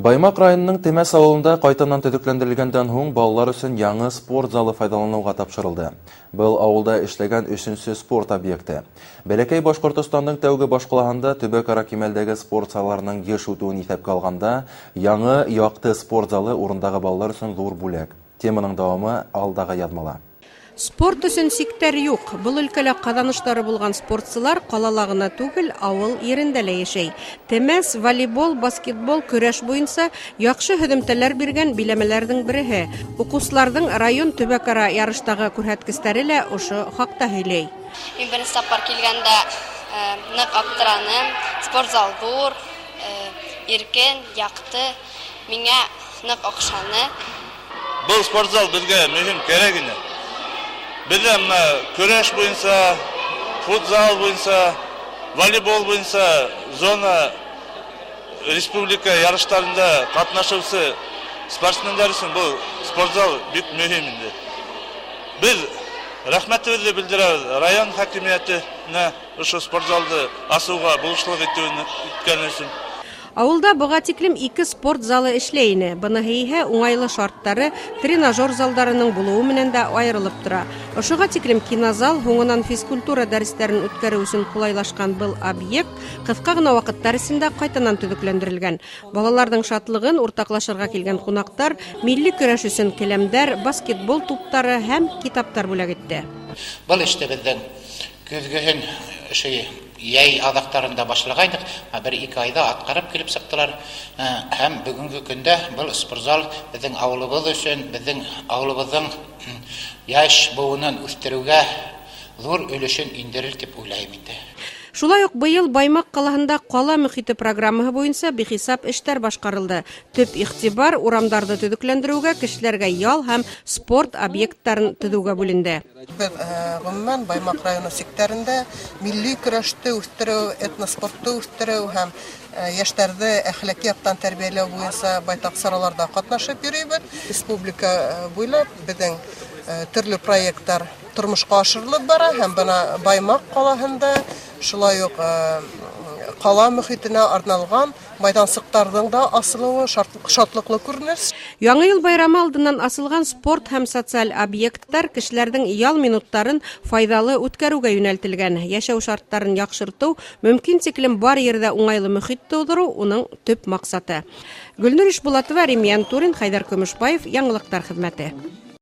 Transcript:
Баймаҡ районының Темәс ауылында ҡайтанан төҙөкләндерелгәндән һуң балалар өсөн яңы спорт залы файҙаланыуға тапшырылды. Был ауылда эшләгән өсөнсө спорт объекты. Бәләкәй Башҡортостандың тәүге башҡалаһында төбәк-ара кимәлдәге спорт сараларының йыш үтеүен иҫәпкә алғанда, яңы яҡты спорт залы урындағы балалар өсөн ҙур бүләк. Теманың дауамы алдағы яҙмала. Спорт өсөн сиктәр юҡ. Был өлкәлә ҡаҙаныштары булған спортсылар ҡалала ғына түгел, ауыл ерендә лә йәшәй. Темәс, волейбол, баскетбол, көрәш буйынса яҡшы һөҙөмтәләр биргән биләмәләрҙең береһе. Уҡыусыларҙың район төбәк-ара ярыштағы күрһәткестәре лә ошо хаҡта һөйләй. Мин беренсе тапҡыр килгәндә ныҡ аптыраным. Спортзал ҙур, иркен, яҡты. Миңә ныҡ оҡшаны. Был спортзал беҙгә мөһим, кәрәк ине. Беҙҙә мына көрәш буйынса, футзал буйынса, волейбол буйынса зона, республика ярыштарында ҡатнашыусы спортсмендар өсөн был спортзал бик мөһим инде. Беҙ рәхмәтебеҙҙе белдерәбеҙ район хакимиәтенә ошо спортзалды асыуға булышлыҡ иткән өсөн. Ауылда быға тиклем ике спорт залы эшләй ине. Быныһы иһә уңайлы шарттары, тренажер залдарының булыуы менән дә айырылып тора. Ошоға тиклем кинозал, һуңынан физкультура дәрестәрен үткәреү өсөн ҡулайлашҡан был объект ҡыҫҡа ғына ваҡыттар эсендә ҡайтанан төҙөкләндерелгән. Балаларҙың шатлығын уртаҡлашырға килгән ҡунаҡтар милли көрәш өсөн келәмдәр, баскетбол туптары һәм китаптар бүләк итте. Был эште беҙҙең көҙгөһөн йәй аҙаҡтарында башлағайныҡ, бер-ике айҙа атҡарып килеп сыҡтылар. Һәм бөгөнгө көндә был спортзал беҙҙең ауылыбыҙ өсөн, беҙҙең ауылыбыҙҙың йәш быуынын үҫтереүгә ҙур өлөшөн индерер тип уйлайым инде. Шулай уҡ быйыл Баймаҡ ҡалаһында ҡала мөхите программаһы буйынса бихисап эштәр башҡарылды. Төп иғтибар урамдарҙы төҙөкләндереүгә, кешеләргә ял һәм спорт объекттарын төҙөүгә бүленде. Беҙ ғөмүмән Баймаҡ районы сиктәрендә милли көрәште үҫтереү, этноспортты үҫтереү һәм йәштәрҙе әхлаҡи яҡтан тәрбиәләү буйынса байтаҡ сараларҙа ҡатнашып йөрөйбөҙ. Республика буйлап беҙҙең төрлө проекттар тормошҡа ашырылып бара һәм бына Баймаҡ ҡалаһында шулай уҡ ҡала мөхитенә арналған майҙансыҡтарҙың да асылыуы шатлыҡлы күренеш. Яңы йыл байрамы алдынан асылған спорт һәм социаль объекттар кешеләрҙең ял минуттарын файҙалы үткәреүгә йүнәлтелгән. Йәшәү шарттарын яҡшыртыу, мөмкин тиклем бар ерҙә уңайлы мөхит тыуҙырыу уның төп маҡсаты. Гөлнур Ишбулатова, Римьян Турин, Хәйҙәр Көмөшбаев, Яңылыҡтар хеҙмәте.